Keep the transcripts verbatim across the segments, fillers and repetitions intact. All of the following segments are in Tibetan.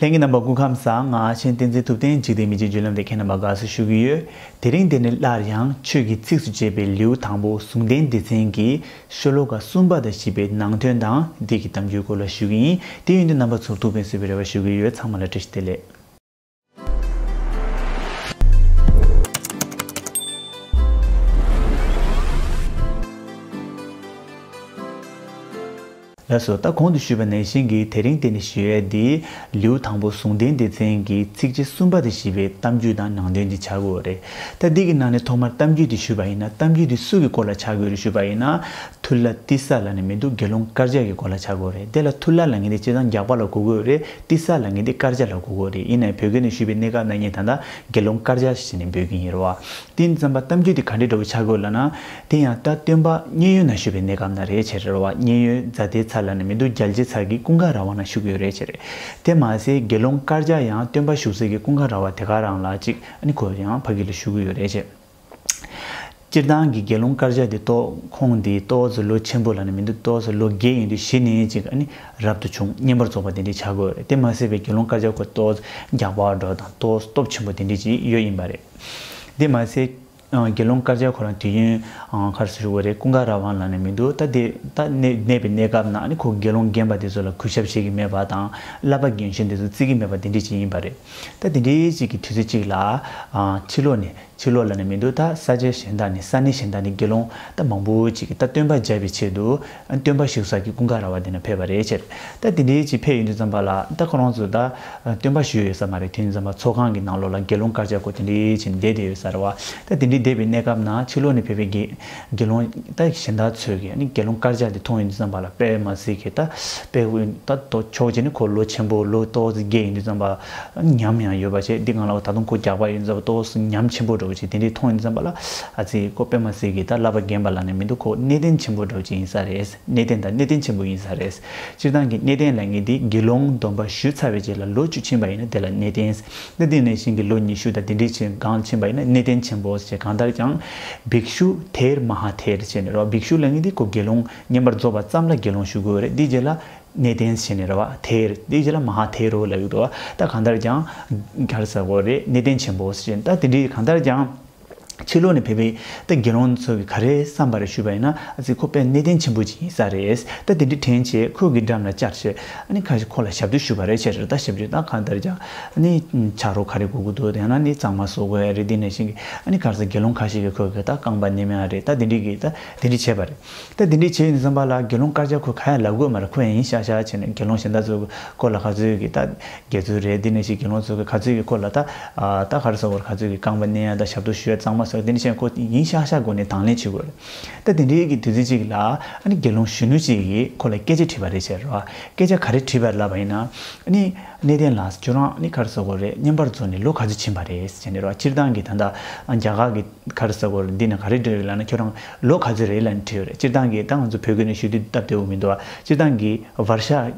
ལྷན་རྒྱས་རྣམ་པ་སྐུ་ཁམས་བཟང་། ང་མཆན་བསྟན་འཛིན་ཐུབ་བསྟན། འཇིག་རྟེན་མི་ཚེའི་བརྒྱུད་ལམ་དེ་ཁྱེད་རྣམ་པ་དགའ་བསུ་ཞུ་གི་ཡོད། དེ་རིང་འདི་ནས་སླར་ཡང་ཆོས་ཀྱི་ཚིགས་སུ་བཅད་པའི་ལེའུ་དང་པོ་ཟུང་ལྡན་སྡེ་ཚན་གྱི་ཤོ་ལོ་ཀ་གསུམ་པ་དང་བཞི་པའི་ནང་དོན་དང་འདི་གི་གཏམ་རྒྱུད་སྐོར་ལ་ཞུ་གི་ཡིན། དེ་ཡིན་དུས་རྣམ་པ་ཚོར་ཐུགས་ཕན་གསོས་པའི་རེ་བ་ཞུ་གི་ཡོད། ཚང་མ་ལ་བཀྲ་ཤིས་བདེ་ལེགས། ལགས་སོ། ད་གོང་དུ་ཞུས་པ་ནང་བཞིན་གྱི་དེ་རིང་འདི་ནས་ཞུ་ཡས་འདི་ལེའུ་དང་པོ་ཟུང་ལྡན་སྡེ་ཚན་གྱི་ཚིགས་བཅད་གསུམ་པ་དང་བཞི་པའི་གཏམ་རྒྱུད་དང་ནང་དོན་འདི་ཆགས་ཀྱི་ཡོད་རེད། ད་འདི་གི་ནང་ནས་ཐོག་མར་གཏམ་རྒྱུད་འདི་ཞུས་པ་ཡིན་ན། གཏམ་རྒྱུད་འདི་སུ་གི་སྐོར་ལ་ཆགས་ཀྱི་ཡོད་རེད་ཞུས་པ་ཡིན་ན། ཐུ་ལ་ཏི་ས་ལབ་ནས་མི་འདུག་དགེ་སློང་དཀར་ཆག་གི་སྐོར་ལ་ཆགས་ཀྱི་ཡོད་རེད། དེ་ལ་ཐུ་ལ་ལབ་མཁན་དེ་སྤྱིར་བཏང་རྒྱགས་པ་ལ་གོ་གི་ཡོད་རེད། ཏི་ས་ལབ་མཁན་དེ་དཀར་ཆག་ལ་གོ་གི་ཡོད་རེད། ཡིན་ནའི་བོད་སྐད་ནང་ཞུས་པའི་གནས་སྐབས་ནང་ངས་ད་ལྟ་དགེ་སློང་དཀར་ཆག་ཟེར་ནས་འབོད་ཀྱི་ཡིན་རེད་བ། དེ་ཡིན་ཙམ་པ་གཏམ་རྒྱུད་དེ་ག་འདྲའི་འདྲ་བོ་ཆགས་ཀྱི་ཡོད་ལབ་ན། དེ་ཡང་ད་སྟོན་པ་མཉན་ཡོད་ནང་བཞུགས་པའི་གནས་སྐབས་ནང་རེད་བྱས་རེད་བ། མཉན་ཡོད་ཛ་དེ་ཚ་ལབ་ནས་མི་འདུག་རྒྱལ་རྗེ་ཚ་གི་ཀུན་དགའ་ར་བ་ནང་བཞུགས་ཀྱི་ཡོད་རེད་བྱས་རེད། དེ་མ་ཟད་དགེ་སློང་དཀར་ཆག་ཡང་སྟོན་པ་བཞུགས་སའི་གི་ཀུན་དགའ་ར་བ་དེ་ག་རང་ལ་ཅིག་ཨ་ནི་ཁོ་ཡང་ཕ་གི་ལ་བཞུགས་ཀྱི་ཡོད་རེད་བྱས། སྤྱིར་བཏང་གི་དགེ་སློང་དཀར་ཆག་དེ་ཏོག་ཁོང་དེ་ཏོག་ཙམ་ལོ་ཆེན་པོ་ལབ་ནས་མི་འདུག་ཏོག་ཙམ་ལོ་རྒས་ཡིན་དུས་གཞི་ནས་ཅིག་ཨ་ནི་རབ་ཏུ་བྱུང་། བསྙེན་པར་རྫོགས་པ་དེ་འདྲས་ཆགས་ཀྱི་ཡོད་རེད། དེ་མ་ཟད་པའི་དགེ་སློང་དཀར་ཆག་ཁོ་ཏོག་ཙམ་རྒྱགས་པ་འདྲ་བོ་དང་ཏོག་ཙམ་སྟོབས་ཆེན་པོ་དེ་འདྲས་ཅིག་ཡོད་ཡིན་པ་རེད། དེ་མ་ཟད་ཨ་དགེ་སློང་དཀར་ཆག་ཁོ་རང་དུས་ཡུན་ཨ་ག་རེ་ཟེར་དགོས་རེད། ཀུན་དགའ་ར་བ་ལབ་ནས་མི་འདུག་ད་དེ་ད་གནས་གནས་པའི་གནས་སྐབས་ནང་ཨ་ནི་ཁོ་དགེ་སློང་རྒན་པ་དེ་ཚོ་ལ་གུས་ཞབས་བྱེད་ཀྱི་མེད་པ་དང་། བསླབ་པ་རྒན་གཞོན་དེ་ཚོ་བརྩི་གི་མེད་པ་དེ་འདྲས་ཅིག་ཡིན་པ་རེད། ད་དེ་འདྲས་ཅིག་གི་དུས་ཚོད་ཅིག་ལ་ཨ་ཕྱི་ལོགས་ནས་ཕྱི་ལོགས་ལབ་ནས་མི་འདུག་ད་ས་ཆ་གཞན་དག་ནས་ས་གནས་གཞན་དག་ནས་དགེ་སློང་ད་མང་པོ་ཅིག་གིས་ད་སྟོན་པ་མཇལ་བའི་ཆེད་དུ་སྟོན་པ་བཞུགས་ས་ཀྱི་ཀུན་དགའ་ར་བ་དེ་ནས་ཕེབས་པ་རེད་བྱས། ད་དེ་འདྲའི་ཅིག་ཕེབས་ཡོང་དུས་ཙམ་པ་ལ་ད་ཁོ་རང་ཚོ་ད་སྟོན་པ་བཞུགས་ཡོད་ས་མ་རེད། དེ་ཡིན་ཙམ་པ་ཚོགས་ཁང་གི་ནང་ལོགས་ལ་དགེ་སློང་དཀར་ཆག་ཁོ་དེ་འདྲའི་ཅིག་བསྡད་བསྡད་ཡོད་ས་རེད་བ། ད་དེ་འདྲའི་བསྡད་པའི་གནས་སྐབས་ན་ཕྱི་ལོགས་ནས་ཕེབས་པའི་དགེ་དགེ་སློང་ད་གཞན་དག་ཚོས་ཀྱིས་ཨ་ནི་དགེ་སློང་དཀར་ཆག་དེ་མཐོང་ཡོང་དུས་ཙམ་པ་ལ་དཔེ་མ་སྲིད་ཀྱི་ད་དཔེ་ད་ཕྱོགས་གཅིག་ནས་ཁོ་ལོ་ཆེན་པོ་ལོ་ཏོག་ཙམ་རྒས་ཡོང་དུས་ཙམ་པ། ཉམས་ཡང་ཡོད་པ་བྱས། འདི་སྒང་ལ་ད་དུང་ཁོ་རྒྱགས་པ་ཡོད་ཙམ་པ་ཏོག་ཙམ་ཉམས་ཆེན་པོ་འདྲ་བོ་ཅིག་དེ་འདྲའི་མཐོང་ཡོང་ཙམ་པ་ལ། ཨ་ཙི་ཁོ་དཔེ་མ་སྲིད་ཀྱི་ད་བསླབ་པ་རྒན་པ་ལབ་ནས་མི་འདུག་ཁོ་གནས་བརྟན་ཆེན་པོ་འདྲ་བོ་ཅིག་ཡིན་ས་རེད། གནས་བརྟན་དང་གནས་བརྟན་ཆེན་པོ་ཡིན་ས་རེད། སྤྱིར་བཏང་གི་གནས་བརྟན་ལབ་མཁན་འདི་དགེ་སློང་སྡོམ་པ་ཞུས་ཚར་བའི་རྗེས་ལ་ལོ་བཅུ་ཕྱིན་པ་ཡིན་ན་དེ་ལ་གནས་བརྟན། ད་དེ་ནང་བཞིན་གྱི་ལོ་ཉི་ཤུ་དང་དེ་འདྲའི་ཅིག་སྒང་ཕྱིན་པ་ཡིན་ན་གནས་བརྟན་ཆེན་པོ་ཞེས། གང་ལྟར་ཀྱང་བིག་ཤུ་ཐེར་མ་ཧཱ་ཐེར་བྱས་ནས་རོ། བིག་ཤུ་ལབ་མཁན་འདི་ཁོ་དགེ་སློང་བསྙེན་པར་རྫོགས་པ་ཙམ་ལ་དགེ་སློང་ཞུ་དགོས་རེད། འདིའི་རྗེས་ལ་གནས་བརྟན་ཟེར་ནས་རེད་བ། ཐེར་དེའི་རྗེས་ལ་མ་ཧཱ་ཐེ་རོ་ལབ་ཡོད་དོ། ད་གང་ལྟར་ཀྱང་ག་རེ་ཟེར་དགོས་རེད། གནས་བརྟན་ཆེན་པོ་ཟེར། ད་དེ་འདྲའི་གང་ལྟར་ཀྱང་ཕྱི་ལོགས་ནས་ཕེབས་པའི་ད་དགེ་སློང་ཚོ་གིས་ག་རེ་བསམ་པ་རེད་ཞུས་པ་ཡིན་ན། ཨ་ཙི་ཁོ་དཔེ་གནས་བརྟན་ཆེན་པོ་ཅིག་ཡིན་ས་རེད། ད་དེ་འདྲའི་དྲན་བྱས་ཁོ་གི་འགྲམ་ལ་བཅར་བྱས་ཨ་ནི་ཁ་ཤས་ཁོ་ལ་ཞབས་ཏོག་ཞུས་པ་རེད་བྱས་རེད། ད་ཞབས་ཏོག་ད་གང་ལྟར་ཀྱང་ཨ་ནི་ཆ་རོགས་ག་རེ་དགོས་ཀྱི་འདུག་ཡང་ན་ནི་གཙང་མ་བཟོ་དགོས་ཡ་རེད། དེ་ནང་བཞིན་གྱི་ཨ་ནི་ག་རེ་ཟེར་དགེ་སློང་ཁ་ཤས་ཀྱིས་ཁོ་གི་ད་རྐང་པ་མནན་ཡ་རེད། ད་དེ་འདྲའི་གི་ད་དེ་འདྲའི་བྱས་པ་རེད། ད་དེ་འདྲའི་བྱས་ཡོང་དུས་ཙམ་པ་ལ་དགེ་སློང་དཀར་ཆག་ཁོས་གང་ཡང་ལབ་དགོས་མ་རེད། ཁོ་ཡང་ཡིན་ཤག་ཤག་བྱས་ནས་དགེ་སློང་གཞན་དག་ཚོ་ཁོ་ལ་ག་ཚོད་ཀྱི་ད་དགེ་ཚུལ་རེད། དེ་ནང་བཞིན་དགེ་སློང་ཚོ་གི་ག་ཚོད་ཀྱི་ཁོ་ལ་ད་ཨ་ད་ག་རེ་ཟེར་དགོས་རེད། ག་ཚོད་ཀྱི་རྐང་པ་མནན་ཡ་ད་ཞབས་ཏོག་ཞུ་ཡ་གཙང་མ་བཟོ་ཡ་དེ་འདྲ་བྱས་ཁོ་ཡིན་ཤག་ཤག་སྒོ་ནས་དང་ལེན་བྱེད་དགོས་རེད། ད་དེ་འདྲའི་གི་དུས་ཚོད་ཅིག་ལ་ཨ་ནི་དགེ་སློང་གཞོན་ནུ་ཅིག་གིས་ཁོ་ལ་སྐད་ཆ་དྲིས་པ་རེད་བྱས་རོ། སྐད་ཆ་ག་རེ་དྲིས་པ་རེད་ལབ་པ་ཡིན་ན། ཨ་ནི་གནས་བརྟན་ལགས་ཁྱོད་རང་ཨ་ནི་ག་རེ་ཟེར་དགོས་རེད། བསྙེན་པར་རྫོགས་ནས་ལོ་ག་ཚོད་ཕྱིན་པ་རེད་ཟེར་ནས་རོ། སྤྱིར་བཏང་གི་ད་ལྟ་རྒྱ་གར་གི་ག་རེ་ཟེར་དགོས་རེད། འདི་ནས་ག་རེ་འདྲི་རེད་ལབ་ན། ཁྱོད་རང་ལོ་ག་ཚོད་རེད་ལབ་ནས་དྲིས་ཡོད་རེད། སྤྱིར་བཏང་གི་ད་ང་ཚོ་བོད་སྐད་ནས་ཞུ་དུས་སྟབས་བདེ་བོ་མི་འདུག་ཨ། སྤྱིར་བཏང་གི་བར་ཤ་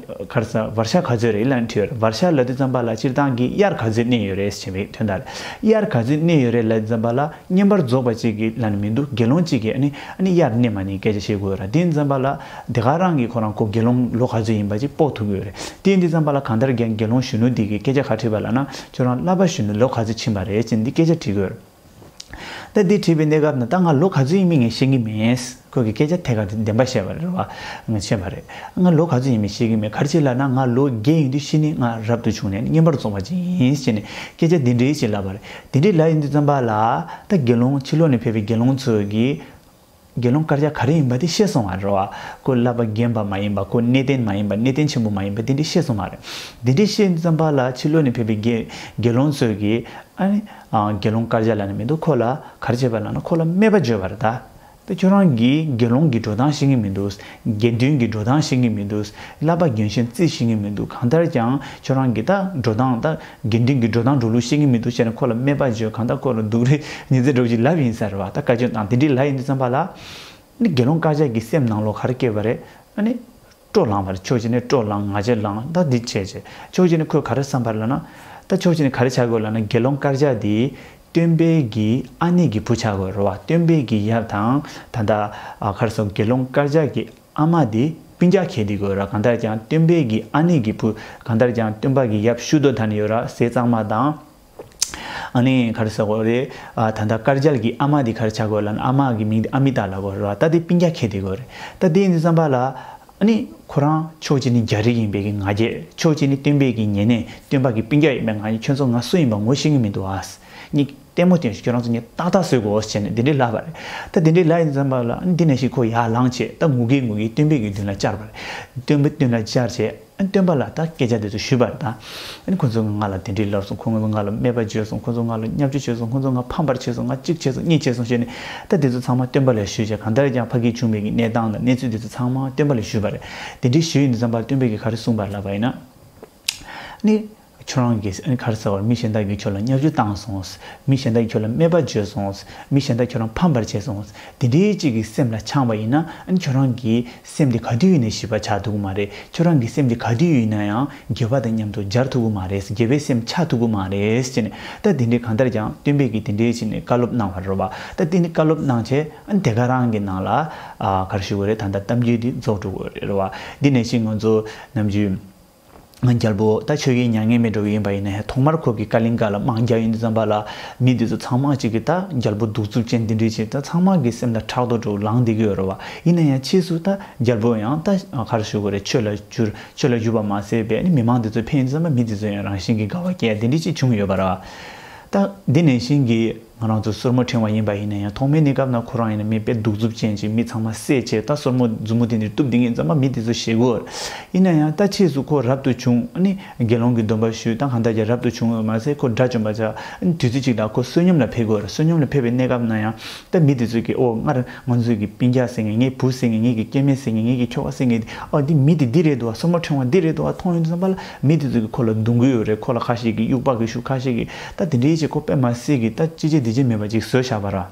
ག་རེ་ཟེར། བར་ཤ་ག་ཚོད་རེད་ལབ་ནས་དྲིས་ཡོད་རེད། བར་ཤ་ལབ་དུས་ཙམ་པ་ལ་སྤྱིར་བཏང་གི་དབྱར་ག་ཚོད་གནས་ཡོད་རེད་ཟེར་བའི་དོན་དག་རེད། དབྱར་ག་ཚོད་གནས་ཡོད་རེད་ལབ་དུས་ཙམ་པ་ལ་བསྙེན་པར་རྫོགས་པ་ཅིག་གིས་ལབ་ནས་མི་འདུག་དགེ་སློང་ཅིག་གིས་ཨ་ནི་ཨ་ནི་དབྱར་གནས་མ་གནས་སྐད་ཆ་བཤད་དགོས་ར། དེ་ཙམ་པ་ལ་དེ་ག་རང་གིས་ཁོ་རང་ཁོ་དགེ་སློང་ལོ་ག་ཚོད་ཡིན་པ་ཅིག་དཔོག་ཐུབ་ཀྱི་ཡོད་རེད། དེ་ཡིན་དུས་ཙམ་པ་ལ་གང་ལྟར་ཀྱང་དགེ་སློང་གཞོན་ནུ་འདི་གིས་སྐད་ཆ་ག་དྲིས་པ་ལབ་ན། ཁྱོད་རང་བསླབ་པ་གཞོན་ནུ་ལོ་ག་ཚོད་ཕྱིན་པ་རེད་ཅེས་འདི་སྐད་ཆ་དྲིས་ཀྱི་ཡོད་རེད། ད་འདི་དྲིས་པའི་གནས་སྐབས་ན་ད་ང་ལོ་ག་ཚོད་ཡིན་མིན་ངས་ཤེས་ཀྱི་མེད། ཁོ་གི་སྐད་ཆ་ཐད་ཀར་དུ་བདེན་པ་བཤད་པ་རེད་བ། ངས་བཤད་པ་རེད། ང་ལོ་ག་ཚོད་ཡིན་མིན་ཤེས་ཀྱི་མེད། ག་རེ་བྱས་ལབ་ན་ང་ལོ་བརྒྱད་ཡིན་དུས་ཤི་ནས་ང་རབ་ཏུ་བྱུང་ནས་བསྙེན་པར་རྫོགས་པ་ཅིག་ཡིན་ཞེས་ནས་སྐད་ཆ་འདི་འདྲའི་ཞིག་ལབ་པ་རེད། འདི་འདྲའི་ལབ་ཡིན་དུས་ཙམ་པ་ལ་ད་དགེ་སློང་ཕྱི་ལོགས་ནས་ཕེབས་པའི་དགེ་སློང་ཚོ་གིས་དགེ་སློང་དཀར་ཆག་ག་རེ་ཡིན་པ་དེ་ཤེས་སོང་བ་རེད་བ། ཁོ་བསླབ་པ་རྒན་པ་མ་ཡིན་པ། ཁོ་གནས་བརྟན་མ་ཡིན་པ། གནས་བརྟན་ཆེན་པོ་མ་ཡིན་པ་དེ་འདྲ་ཤེས་སོང་བ་རེད། དེ་འདྲ་ཤེས་ཙམ་པ་ལ་ཕྱི་ལོགས་ནས་ཕེབས་པའི་དགེ་དགེ་སློང་ཚོས་ཀྱིས་ཨ་ནི་ཨ་དགེ་སློང་དཀར་ཆག་ལབ་ནས་མི་འདུག་ཁོ་ལ་ག་རེ་བྱས་པ་ལབ་ན་ཁོ་ལ་སྨད་པ་བརྗོད་པ་རེད་ད། ད་ཁྱོད་རང་གིས་དགེ་སློང་གི་འགྲོ་སྟངས་ཤེས་ཀྱི་མི་འདུག་དགེ་འདུན་གྱི་འགྲོ་སྟངས་ཤེས་ཀྱི་མི་འདུག་བསླབ་པ་རྒན་གཞོན་རྩིས་ཤེས་ཀྱི་མི་འདུག་གང་ལྟར་ཀྱང་ཁྱོད་རང་གིས་ད་འགྲོ་སྟངས་ད་དགེ་འདུན་གྱི་འགྲོ་སྟངས་འགྲོ་ལུགས་ཤེས་ཀྱི་མི་འདུག་ཟེར་ནས་ཁོ་ལ་སྨད་པ་བརྗོད། གང་ལྟར་ཁོ་ལ་སྡུག་རུས་ཉི་ཚེ་འགྲོ་ཅིག་ལབ་ཡིན་ས་རེད་བ། ད་བཀའ་བཀྱོན་དང་དེ་འདྲའི་ལབ་ཡིན་དུས་ཙམ་པ་ལ། ནི་དགེ་སློང་དཀར་ཆག་གི་སེམས་ནང་ལོགས་ག་རེ་སྐྱེས་པ་རེད། ཨ་ནི་སྤྲོ་ལངས་པ་རེད། ཕྱོགས་གཅིག་ནས་སྤྲོ་ལངས། ང་རྒྱལ་ལངས། ད་འདི་བྱས་བྱས་ཕྱོགས་གཅིག་ནས་ཁོས་ག་རེ་བསམ་པ་རེད་ལབ་ན། ད་ཕྱོགས་གཅིག་ནས་ག་རེ་ཆགས་ཀྱི་ཡོད་ལབ་ན་དགེ་སློང་དཀར་ཆག་འདི་སྟོན་པའི་གི་ཨ་ནེ་གི་བུ་ཆགས་ཀྱི་ཡོད་རེད་བ། སྟོན་པའི་གི་ཡབ་དང་ད་ལྟ་ཨ་ག་རེ་ཟེར་དགེ་སློང་དཀར་ཆག་གི་ཨ་མ་འདི་ སྤུན་ཀྱག་ཁེལ་བསྡད་ཡོད་ར། གང་ལྟར་ཀྱང་སྟོན་པའི་གི་ཨ་ནེ་གི་བུ། གང་ལྟར་ཀྱང་སྟོན་པ་གི་ཡབ་ཤུ་དོ་ད་ནི་ཡོད་ར། ཟས་གཙང་མ་དང་། ཨ་ནི་ག་རེ་ཟེར་དགོས་རེད། ཨ། ད་ལྟ་དཀར་རྒྱལ་གྱི་ཨ་མ་དེ་ག་རེ་ཆགས་དགོས་ལབ་ན། ཨ་མ་གི་མིང་དེ་ཨ་མི་ཏཱ་ལབ་དགོས་རེད་བ། ད་དེ་སྤུན་ཀྱག་ཁེལ་བསྡད་ཡོད་རེད། ད་དེ་ཡིན་དུས་ཙམ་པ་ལ། ཨ་ནི་ཁོ་རང་ཕྱོགས་གཅིག་ནི་རྒྱ་རིགས་ཡིན་པའི་གི་ང་རྒྱལ། ཕྱོགས་གཅིག་ནི་སྟོན་པའི་གི་ཉེ་གནས། སྟོན་པ་གི་སྤུན་ཀྱག་ཡིན་པའི་ང་རྒྱལ། ཁྱོད་ཚོ་ང་སུ་ཡིན་པ་ངོ་ཤེས་ཀྱི་མི་འདུག་ཨ། ངས་ལྟད་མོ་སྟོན་ཞིག་ཁྱོད་རང་ཚོ་ངས་ཏག་ཏག་བཟོས་དགོས་ཟེར་ནས་དེ་འདྲའི་ལབ་པ་རེད། ད་དེ་འདྲའི་ལབ་ཡིན་ཙམ་པ་ལ། ཨ་ནི་དེ་ནས་ཤིག་ཁོ་ཡར་ལངས་བྱས། ད་ངུ་གིན་ངུ་གིན་སྟོན་པའི་གི་མདུན་ལ་བཅར་བ་རེད། སྟོན་པའི་མདུན་ལ་བཅར་བྱས། ཨ་ནི་སྟོན་པ་ལ་ད་སྐད་ཆ་དེ་ཚོ་ཞུས་པ་རེད། ད་ཨ་ནི་ཁོ་ཚོ་ང་ལ་དེ་འདྲའི་ལབ་སོང་། ཁོ་ཚོ་ང་ལ་སྨད་པ་བརྗོད་སོང་། ཁོ་ཚོ་ང་ལ་བརྙས་བཅོས་བྱས་སོང་། ཁོ་ཚོ་ང་ཕམ་པར་བྱས་སོང་། ང་གཅིག་བྱས་སོང་གཉིས་བྱས་སོང་ཟེར་ནས། ད་དེ་ཚོ་ཚང་མ་སྟོན་པ་ལ་ཞུས་བྱས། གང་ལྟར་ཀྱང་ཕ་གིར་བྱུང་བའི་གི་གནས་སྟངས་དང་གནས་ཚུལ་དེ་ཚོ་ཚང་མ་སྟོན་པ་ལ་ཞུས་པ་རེད། དེ་འདྲའི་ཞུས་ཡིན་དུས་ཙམ་པར་སྟོན་པས་གི་ག་རེ་གསུངས་པ་ལབ་པ་ཡིན་ན། ནི། ཁྱོད་རང་གིས་ཨ་ནི་ག་རེ་ཟེར་བར། མི་གཞན་དག་གིས་ཁྱོད་ལ་བརྙས་བཅོས་བཏང་སོང་། མི་གཞན་དག་གིས་ཁྱོད་ལ་སྨད་པ་བརྗོད་སོང་། མི་གཞན་དག་ཁྱོད་རང་ཕམ་པར་བྱས་སོང་། དེ་འདྲའི་གཅིག་གི་སེམས་ལ་འཆང་བ་ཡིན་ན། ཨ་ནི་ཁྱོད་རང་གི་སེམས་དེ་ག་དུས་ཡིན་ནའི་ཞི་བ་ཆགས་ཐུབ་ཀྱི་མ་རེད། ཁྱོད་རང་གི་སེམས་དེ་ག་དུས་ཡིན་ན་ཡང་དགེ་བ་དང་མཉམ་དུ་སྦྱར་ཐུབ་ཀྱི་མ་རེད། དགེ་བའི་སེམས་ཆགས་ཐུབ་ཀྱི་མ་རེད་ཟེར་ནས། ད་དེ་འདྲའི་གང་ལྟར་ཀྱང་སྟོན་པས་ཀྱིས་དེ་འདྲའི་བྱས་ནས་བཀའ་སློབ་གནང་བ་རེད་བ། ད་དེ་ནི་བཀའ་སློབ་གནང་བྱས། ཨ་ནི་དེ་ག་རང་གི་ནང་ལ། ཨ། ག་རེ་ཞུ་དགོས་རེད། ད་ལྟ་གཏམ་རྒྱུད་འདི་རྫོགས་འགྲོ་གི་རེད་བ། འདི་ནས་ཤིག་ང་ཚོ་ནམ་རྒྱུན། ང་རྒྱལ་པོ་ད་ཆོས་རྒྱལ་མྱ་ངན་མེད་འགྲོ་གི་ཡིན་པ་ཡིན་ན། ཐོག་མར་ཁོ་གིས་ཀ་ལིང་ག་ལ་དམག་རྒྱག་ཡོང་དུས་ཙམ་པ་ལ། མི་འདི་ཚོ་ཚང་མ་གཅིག་གིས་ད་རྒྱལ་པོ་གདུག་རྩུབ་ཅན་འདི་འདྲ་བྱས། ད་ཚང་མ་གི་སེམས་ལ་ཕྲག་དོག་འདྲ་བོ་ལངས་བསྡད་ཀྱི་ཡོད་རེད་བ། ཡིན་ན་ཡང་ཕྱིས་སུ་ད་རྒྱལ་པོ་ཡང་ད་ག་རེ་ཞུ་དགོས་རེད། ཆོས་ལ་འཇུག་ཆོས་ལ་འཇུག་པ་མ་ཟད་པའི་ནི་མི་མང་འདི་ཚོ་ཕན་ཡོན་ཙམ་པ། མི་འདི་ཚོ་ཡང་རང་བཞིན་གྱིས་དགའ་བ་སྐྱེ་འདི་འདྲ་ཅིག་བྱུང་ཡོད་པ་རེད། ད་འདི་ནང་བཞིན་གྱི་ང་རང་ཚོ་སོར་མོ་ཕྲེང་བ་ཡིན་པ་ཡིན་ན་ཡང་། ཐོག་མའི་གནས་སྐབས་ན་ཁོ་རང་ཡིན་ན་མི་དཔེ་གདུག་རྩུབ་ཅན་ཅིག་མི་ཚང་མ་བསད་བྱས། ད་སོར་མོ་མཛུབ་མོ་དེ་འདྲ་གཏུབ་བསྡད་མཁན་ཙམ་པ་མི་དེ་ཚོ་ཞེད་ཀྱི་ཡོད། ཡིན་ན་ཡང་ད་ཕྱིས་སུ་ཁོ་རབ་ཏུ་བྱུང་། ཨ་ནི་དགེ་སློང་གི་སྡོམ་པ་ཞུས། ད་གང་ལྟར་ཀྱང་རབ་ཏུ་བྱུང་བ་མ་ཟད་ཁོ་དགྲ་བཅོམ་པ་ཆགས། ཨ་ནི་དུས་ཚོད་ཅིག་ལ་ཁོ་བསོད་སྙོམས་ལ་ཕེབས་ཀྱི་ཡོད་རེད། བསོད་སྙོམས་ལ་ཕེབས་པའི་གནས་སྐབས་ན་ཡང་། ད་མི་དེ་ཚོས་ཀྱིས། ཨོ། སྔར་ང་ཚོས་ཀྱི་སྤུན་ཀྱག་ཟེར་མཁན། ངའི་བུ་ཟེར་མཁན། ངའི་གི་སྐྱེ་དམན་ཟེར་མཁན། ངའི་གི་ཁྱོ་ག་ཟེར་མཁན་དེ། ཨོ། འདི་མི་དེ་འདི་རེད་འདུག་བ། སོར་མོ་ཕྲེང་བ་འདི་རེད་འདུག་བ། མཐོང་ཡོང་དུས་ཙམ་པ་ལ་མི་དེ་ཚོས་ཀྱིས་ཁོ་ལ་རྡུང་གི་ཡོད་རེད། ཁོ་ལ་ཁ་ཤས་ཀྱིས་དབྱུག་པ་གིས་གཞུ། ཁ་ཤས་ཀྱིས་ད་དེ་འདྲའི་བྱས། ཁོ་དཔེ་མ་སྲིད་ཀྱི་ད་ཅི་བྱེད་འདི་བྱེད་མེད་པ་ཅིག་བཟོས་བཞག་པ་ར།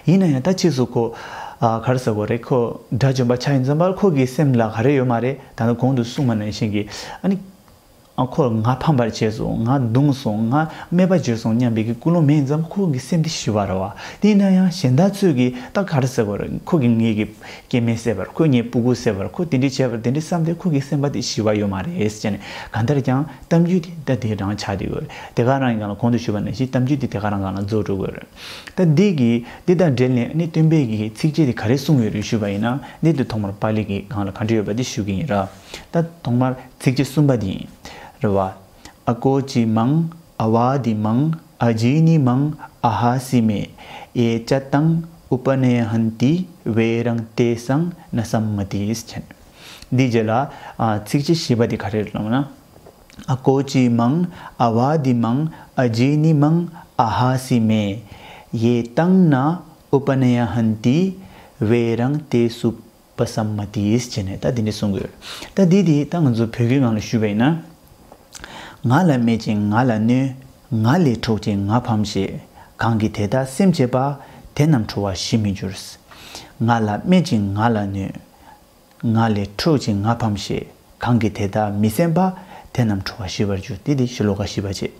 ཡིན་ན་ཡང་ད་ཕྱིས་སུ་ཁོ། ཨ། ག་རེ་ཟེར་དགོས་རེད། ཁོ་དགྲ་བཅོམ་པ་ཆགས་ཡོང་དུས་ཙམ་པ་ལ་ཁོ་གི་སེམས་ལ་ག་རེ་ཡོད་མ་རེད། ད་ནི་གོང་དུ་གསུངས་པ་ནང་བཞིན་གྱི། ཨ་ནི། ཨ། ཁོ་ང་ཕམ་པར་བྱས་སོང་། ང་བརྡུངས་སོང་། ང་སྨད་པ་བརྗོད་སོང་སྙམ་པའི་གི་ཀུན་སློང་མེད་ཙང་ཁོ་གི་སེམས་དེ་ཞི་བ་རེད་བ། དེ་ཡིན་ན་ཡང་གཞན་དག་ཚོས་ཀྱིས་ད་ག་རེ་ཟེར་དགོས་རེད། ཁོ་གིས་ངའི་གི་སྐྱེ་དམན་བསད་པ་རེད། ཁོས་ངའི་སྤུ་གུ་བསད་པ་རེད། ཁོས་དེ་འདྲ་བྱས་པ་རེད། དེ་འདྲ་བསམ་སྟེ་ཁོ་གི་སེམས་པ་དེ་ཞི་བ་ཡོད་མ་རེད་ཟེར་ནས། གང་ལྟར་ཀྱང་གཏམ་རྒྱུད་དེ་ད་དེ་རང་ཆགས་བསྡད་ཡོད་རེད། དེ་ག་རང་གི་སྒང་ལ་གོང་དུ་ཞུས་པ་ནང་བཞིན་གཏམ་རྒྱུད་དེ་དེ་ག་རང་སྒང་ལ་རྫོགས་འགྲོ་གི་ཡོད་རེད། ད་འདི་གི་འདི་དང་འབྲེལ་ནས་ནི་སྟོན་པའི་གི་ཚིགས་བཅད་དེ་ག་རེ་གསུངས་ཡོད་རེད་ཞུས་པ་ཡིན་ན། འདི་དེ་ཐོག་མར་པཱ་ལི་གི་སྒང་ལ་ག་འདྲ་ཡོད་པ་དེ་ཞུ་གི་ཡིན་ར། ད་ཐོག་མར་ཚིགས་བཅད་གསུམ་པ་འདི་ཡིན་རེད་བ། ཨ་ཀོ་ཅི་མཾ། ཨ་བ་དི་མཾ། ཨ་ཇི་ནི་མཾ། ཨ་ཧ་སི་མེ། ཡེ་ཙ་ཏཾ་ཨུ་པ་ནྱ་ཧནྟི། ཝེ་རཾ་ཏེ་སཾ་ན་སཾ་མ་ཏི། འདི་རྗེས་ལ། ཨ། ཚིགས་བཅད་བཞི་པ་འདི་ག་རེ་རེད་ལབ་ན། ཨ་ཀོ་ཅི་མཾ། ཨ་བ་དི་མཾ། ཨ་ཇི་ནི་མཾ། ཨ་ཧ་སི་མེ། ཡེ་ཏཾ་ན་ཨུ་པ་ནྱ་ཧནྟི། ཝེ་རཾ་ཏེ་སུ་པ་སཾ་མ་ཏི། ཟེར་ནས་ད་འདི་འདྲ་གསུང་གི་ཡོད། ད་འདི་དེ་ད་ང་ཚོ་བོད་སྐད་ནང་ལ་ཞུས་པ་ཡིན་ན། ང་ལ་སྨད་ཅིང་ང་ལ་གནོད། ང་ལས་འཕྲོག་ཅིང་ང་ཕམ་ཞེས། གང་གིས་དེ་དག་སེམས་བྱེད་པ། དེ་རྣམས་ཁྲོ་བ་ཞི་མི་འགྱུར། ང་ལ་སྨད་ཅིང་ང་ལ་གནོད། ང་ལས་འཕྲོག་ཅིང་ང་ཕམ་ཞེས། གང་གིས་དེ་དག་མི་སེམས་པ། དེ་རྣམས་ཁྲོ་བ་ཞི་བར་འགྱུར། འདི་དེ་ཤོ་ལོ་ཀ་བཞི་པ་བྱས།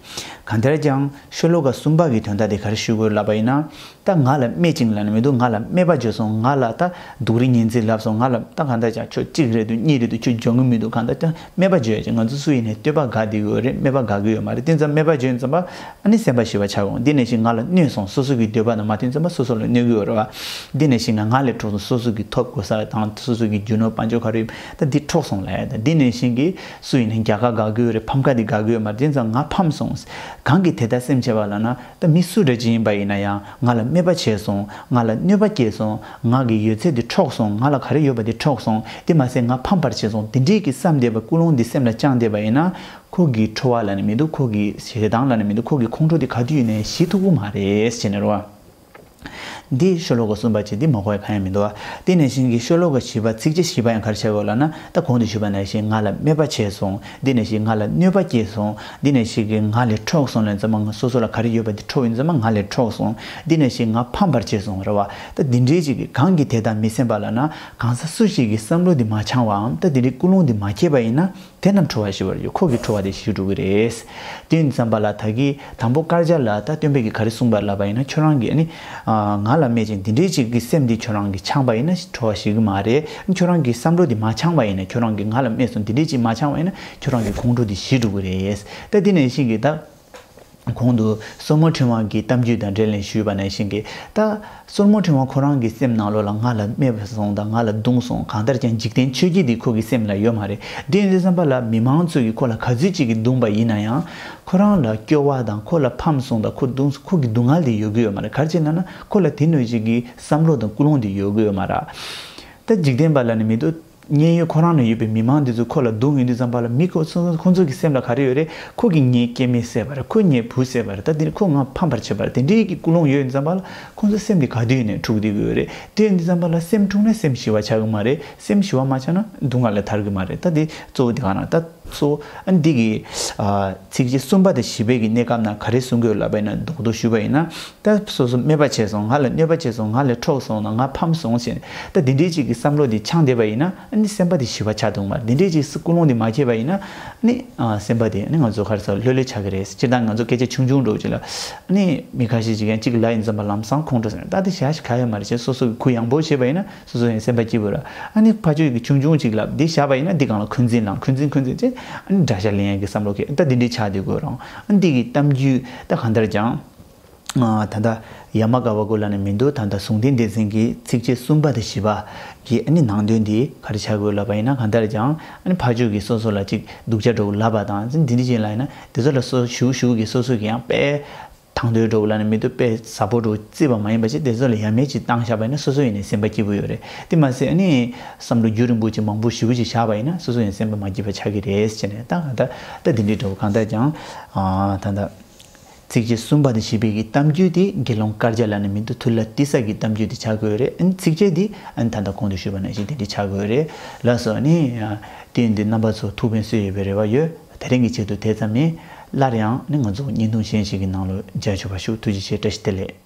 གང་ལྟར་ཀྱང་ཤོ་ལོ་ཀ་གསུམ་པ་གི་དོན་དག་དེ་ག་རེ་ཞུ་དགོས་ལབ་པ་ཡིན་ན། ད་ང་ལ་སྨད་ཅིང་ལབ་ནི་མི་འདུག་ང་ལ་སྨད་པ་བརྗོད་སོང་། ང་ལ་ད་སྡུག་རུས་ངན་ཚིག་ལབ་སོང་། ང་ལ་ད་གང་ལྟར་ཀྱང་ཁྱོད་གཅིག་རེད་འདུག་གཉིས་རེད་འདུག་ཁྱོད་འཇོན་གི་མི་འདུག་གང་ལྟར་ཀྱང་སྨད་པ་བརྗོད་ཡ་ཅིག་ང་ཚོ་སུ་ཡིན་ནའི་བསྟོད་པ་དགའ་བསྡད་ཡོད་རེད། སྨད་པ་དགའ་གི་ཡོད་མ་རེད། དེ་ཙམ་སྨད་པ་བརྗོད་ཙམ་པ། ཨ་ནི་སེམས་པ་ཞི་བ་ཆགས་འོང་། འདི་ནས་ཤིག་ང་ལ་གནོད་སོང་། སོ་སོ་གི་འདོད་པ་དང་མ་མཐུན་ཙམ་པ་སོ་སོ་ལ་གནོད་ཀྱི་ཡོད་རེད་བ། འདི་ནས་ཤིག་ན་ང་ལས་འཕྲོག་སོང་། སོ་སོ་གི་ཐོབ་དགོས་ས་དང་སོ་སོ་གི་རྒྱུ་ནོར་དཔལ་འབྱོར་ག་རེ་ཡོད་ད་འདི་འཕྲོག་སོང་ལབ་ཡ། ད་འདི་ནས་ཤིག་གི་སུ་ཡིན་ན་རྒྱལ་ཁ་དགའ་གི་ཡོད་རེད། ཕམ་ཁ་འདི་དགའ་གི་ཡོད་མ་རེད། དེ་ཙམ་ང་ཕམ་སོང་། གང་གིས་དེ་ལྟར་སེམས་བྱེད་པ་ལབ་ན། ད་མི་སུ་འདྲ་ཅིག་ཡིན་པ་ཡིན་ན་ཡང་ང་ལ་སྨད་པ་བྱས་སོང་། ང་ལ་གནོད་པ་སྐྱེལ་སོང་། ང་གི་ཡོད་ཚད་འདི་འཕྲོག་སོང་། ང་ལ་ག་རེ་ཡོད་པ་འདི་འཕྲོག་སོང་། དེ་མ་ཟད་ང་ཕམ་པར་བྱས་སོང་། འདི་འདྲའི་གི་བསམ་བསྡད་པ་ཀུན་སློང་འདི་སེམས་ལ་བཅངས་བསྡད་པ་ཡིན་ན། ཁོ་གི་ཁྲོ་བ་ལབ་ནི་མི་འདུག་ཁོ་གི་ཞེ་སྡང་ལབ་ནི་མི་འདུག་ཁོ་གི་ཁོང་ཁྲོ་དེ་ག་དུས་ཡིན་ནའི་ཞི་ཐུབ་ཀྱི་མ་རེད་ཟེར་ནས་རེད་བ། འདི་ཤོ་ལོ་ཀ་གསུམ་པ་བྱས། འདི་མ་གོ་ཡ་གང་ཡང་མི་འདུག་བ། དེ་ནས་ཤིག་གི་ཤོ་ལོ་ཀ་བཞི་པ་ཚིགས་བཅད་བཞི་པ་ཡང་ག་རེ་བྱ་དགོས་ལབ་ན། ད་གོང་དུ་ཞུས་པ་ནང་བཞིན་ང་ལ་སྨད་པ་བྱས་སོང་། འདི་ནས་ཤིག་ང་ལ་གནོད་པ་སྐྱེལ་སོང་། འདི་ནས་ཤིག་གི་ང་ལས་འཕྲོག་སོང་ལབ་ཙམ་པ། ང་སོ་སོ་ལ་ག་རེ་ཡོད་པ་འདི་འཕྲོག་ཡིན་ཙམ་པ་ང་ལས་འཕྲོག་སོང་། འདི་ནས་ཤིག་ང་ཕམ་པར་བྱས་སོང་རེད་བ། ད་འདི་འདྲའི་ཅིག་གི་གང་གིས་དེ་ལྟར་མི་སེམས་པ་ལབ་ན། གང་ཟག་སུ་ཞིག་གི་བསམ་བློ་འདི་མ་འཆང་བའམ་ད་འདི་འདྲའི་ཀུན་སློང་འདི་མ་སྐྱེས་པ་ཡིན་ན། དེ་རྣམས་ཁྲོ་བ་ཞི་བར་འགྱུར། ཁོ་གི་ཁྲོ་བ་དེ་ཞི་འགྲོ་གི་རེད། དེ་ཡིན་ཙམ་པ་ལ་ད་གི་དང་པོ་དཀར་ཆ་ལ་ད་སྟོན་པས་ཀྱི་ག་རེ་གསུངས་པ་ལབ་པ་ཡིན་ན། ཁྱོད་རང་གི་ཨ་ནི་ང་ལ་སྨད་ཅིང་འདི་འདྲའི་ཅིག་གི་སེམས་འདི་ཁྱོད་རང་གི་འཆང་པ་ཡིན་ན་ཁྲོ་བ་ཞི་གི་མ་རེད། ཁྱོད་རང་གི་བསམ་བློ་འདི་མ་འཆང་བ་ཡིན་ན། ཁྱོད་རང་གི་ང་ལ་སྨད་སོང་འདི་འདྲའི་ཅིག་མ་འཆང་བ་ཡིན་ན་ཁྱོད་རང་གི་ཁོང་ཁྲོ་འདི་ཞི་འགྲོ་གི་རེད། ད་དེ་ནས་ཤིང་གི་ད། གོང་དུ་སོར་མོ་ཕྲེང་བ་གི་གཏམ་རྒྱུད་དང་འབྲེལ་ནས་ཞུས་པ་ནང་བཞིན་གྱི་ད། སོར་མོ་ཕྲེང་བ་ཁོ་རང་གི་སེམས་ནང་ལོགས་ལ་ང་ལ་སྨད་པ་སོང་དང་ང་ལ་བརྡུངས་སོང་། གང་ལྟར་ཀྱང་འཇིག་རྟེན་ཆོས་བརྒྱད་འདི་ཁོ་གི་སེམས་ལ་ཡོད་མ་རེད། དེ་ཡིན་དུས་ཙམ་པ་ལ་མི་མང་ཚོས་ཀྱིས་ཁོ་ལ་ག་ཚོད་ཅིག་གིས་བརྡུངས་པ་ཡིན་ན་ཡང་། ཁོ་རང་ལ་སྐྱོ་བ་དང་ཁོ་ལ་ཕམ་སོང་དང་ཁོ་བརྡུངས་སོང་ཁོ་གི་སྡུག་བསྔལ་དེ་ཡོད་ཀྱི་ཡོད་མ་རེད། ག་རེ་བྱས་ན་ན་ཁོ་ལ་དེ་ནང་བཞིན་གྱི་བསམ་བློ་དང་ཀུན་སློང་དེ་ཡོད་ཀྱི་ཡོད་མ་རེད། ད་འཇིག་རྟེན་པ་ལ་ནི་མི་འདུག་མཉན་ཡོད་ཁོ་རང་ན་ཡོད་པའི་མི་མང་འདི་ཚོ་ཁོ་ལ་བརྡུངས་ཡོང་དུས་ཙམ་པ་ལ་མི་ཁོ་ཚོ་ཁོ་ཚོ་གི་སེམས་ལ་ག་རེ་ཡོད་རེད། ཁོ་གིས་ངའི་སྐྱེ་དམན་བསད་པ་རེད། ཁོས་ངའི་བུ་བསད་པ་རེད། ད་འདི་ནི་ཁོ་ང་ཕམ་པར་བྱེད་པ་རེད། དེ་འདྲའི་གི་ཀུན་སློང་ཡོད་ཡོང་དུས་ཙམ་པ་ལ་ཁོ་ཚོ་སེམས་འདི་ག་དུས་ནས་འཁྲུགས་བསྡད་ཀྱི་ཡོད་རེད། དེ་ཡོང་དུས་ཙམ་པ་ལ་སེམས་འཁྲུགས་ན་སེམས་ཞི་བ་ཆགས་ཀྱི་མ་རེད། སེམས་ཞི་བ་མ་ཆགས་ན་སྡུག་བསྔལ་ལ་ཐར་གྱི་མ་རེད། ད་འདི་གཙོ་བོ་འདི་ག་ན་ད་གཙོ་བོ་ཨ་འདི་གི་ཨ་ཚིགས་བཅད་གསུམ་པ་དང་བཞི་པའི་གི་གནས་སྐབས་ན་ག་རེ་གསུང་གི་ཡོད་ལབ་པ་ཡིན་ན། རྡོག་རྡོག་ཞུས་པ་ཡིན་ན། ད་སོ་སོ་སྨད་པ་བྱས་སོང་། ང་ལ་གནོད་པ་བྱས་སོང་། ང་ལ་འཕྲོག་སོང་ན་ང་ཕམ་སོང་ཞེས་ད་འདི་འདྲའི་ཅིག་གི་བསམ་བློ་འདི་འཆང་བསྡད་པ་ཡིན་ན་ཨ་ནི་སེམས་པ་འདི་ཞི་བ་ཆགས་ཐུབ་མ་རེད། འདི་འདྲའི་ཅིག་ཀུན་སློང་འདི་མ་སྐྱེས་པ་ཡིན་ན་ཨ་ནི་ཨ་སེམས་པ་འདི་ཨ་ནི་ང་ཚོ་ག་རེ་ཟེར་ལྷོད་ལྷོད་ཆགས་ཀྱི་རེད། སྤྱིར་བཏང་ང་ཚོ་སྐད་ཆ་ཆུང་ཆུང་འདྲ་བོ་ཅིག་ལ་ཨ་ནི་མི་ཁ་ཤས་ཅིག་ཡང་གཅིག་ལབ་ཡིན་ཙམ་པ་ལམ་སང་ཁོང་ཁྲོ་ཟེར་ད་འདི་བྱ་ཞིག་ག་ཡོད་མ་རེད་ཅེས་སོ་སོ་གི་གུ་ཡངས་པོ་བྱས་པ་ཡིན་ན་སོ་སོ་ཡང་སེམས་པ་སྐྱིད་པོ་རེད། ཨ་ནི་ཕར་ཕྱོགས་ཀྱི་ཆུང་ཆུང་ཅིག་ལབ་འདི་བཞག་པ་ཡིན་ན་འདི་སྒང་ལ་འཁོན་འཛིན་ལངས། འཁོན་འཛིན་འཁོན་འཛིན་བྱས་ཨ་ནི་དགྲ་ཤ་ལེན་ཡག་གི་བསམ་བློ་སྐྱེ། ད་འདི་འདྲའི་ཆགས་བསྡད་དགོས་རང་། ཨ་འདི་གི་གཏམ་རྒྱུད་ད་གང་ལྟར་ཀྱང་། ཨ་ད་ལྟ་ཡ་མ་ཀ་བ་གུ་ལ་ནི་མི་འདུག་ད་ལྟ་ཟུང་ལྡན་སྡེ་ཚན་གྱི་ཚིགས་བཅད་གསུམ་པ་དང་བཞི་པ་གི་ཨ་ནི་ནང་དོན་འདི་ག་རེ་ཆགས་དགོས་ལབ་པ་ཡིན་ན། གང་ལྟར་ཀྱང་ཨ་ནི་ཕར་ཕྱོགས་ཀྱི་སོ་སོ་ལ་ཅིག་སྡུག་ཅག་འདྲ་བོ་ལབ་པ་དང་འདི་འདྲ་ཅིག་ལབ་ཡིན་ན་དེ་ཚོ་ལ་སོ་ཞུ་ཞུ་གི་སོ་སོ་གི་ཡང་དཔེ་དང་དོད་འདྲ་བོ་ལ་ནི་མི་འདུག་དཔེ་ཟབ་པོ་འདྲ་བོ་བརྩིས་པ་མ་ཡིན་པ་ཅིག་དེ་ཚོ་ལ་ཡ་མེད་ཅིག་བཏང་བཞག་པ་ཡིན་ན་སོ་སོ་ཡིན་ནའི་སེམས་པ་སྐྱིད་པོ་ཡོད་རེད། དེ་མ་ཟད་ཨ་ནི་བསམ་བློ་རྒྱུན་རིང་པོ་ཅིག་མང་པོ་ཞེ་པོ་ཅིག་བཞག་པ་ཡིན་ན་སོ་སོ་ཡང་སེམས་པ་མ་སྐྱིད་པ་ཆགས་ཀྱི་རེད་ཟེར་ནས་ད་ད་ད་འདི་འདྲའི་འདྲ་བོ་གང་ལྟར་ཀྱང་ཨ་ད་ད། ཚིགས་བཅད་གསུམ་པ་དང་བཞི་པའི་གི་གཏམ་རྒྱུད་དེ་དགེ་སློང་དཀར་ཆ་ལ་ནི་མི་འདུག་ཐུ་ལ་ཏི་ས་གི་གཏམ་རྒྱུད་དེ་ཆགས་ཀྱི་ཡོད་རེད། ཨ་ནི་ཚིགས་བཅད་དེ་ཨ་ནི་ད་ལྟ་གོང་དུ་ཞུས་པ་ནང་བཞིན་དེ་འདྲ་ཆགས་ཀྱི་ཡོད་རེད། ལགས་སོ། ཨ་ནི་དེ་ཡིན་དུས་རྣམ་པ་ཚོ་ཐུགས་ཕན་གསོས་ཡོད་པའི་རེ་བ་ཡོད། དེ་རིང་གི་ཆེད་དུ་དེ་ཙམ་ཡིན། སླར་ཡང་ནི་ང་ཚོ་བརྙན་ཐུང་གཞན་ཞིག་གི་ནང་ལ་མཇལ་ཆོག་པ་ཞུ། ཐུགས་རྗེ་ཆེ། བཀྲ་ཤིས་བདེ་ལེགས།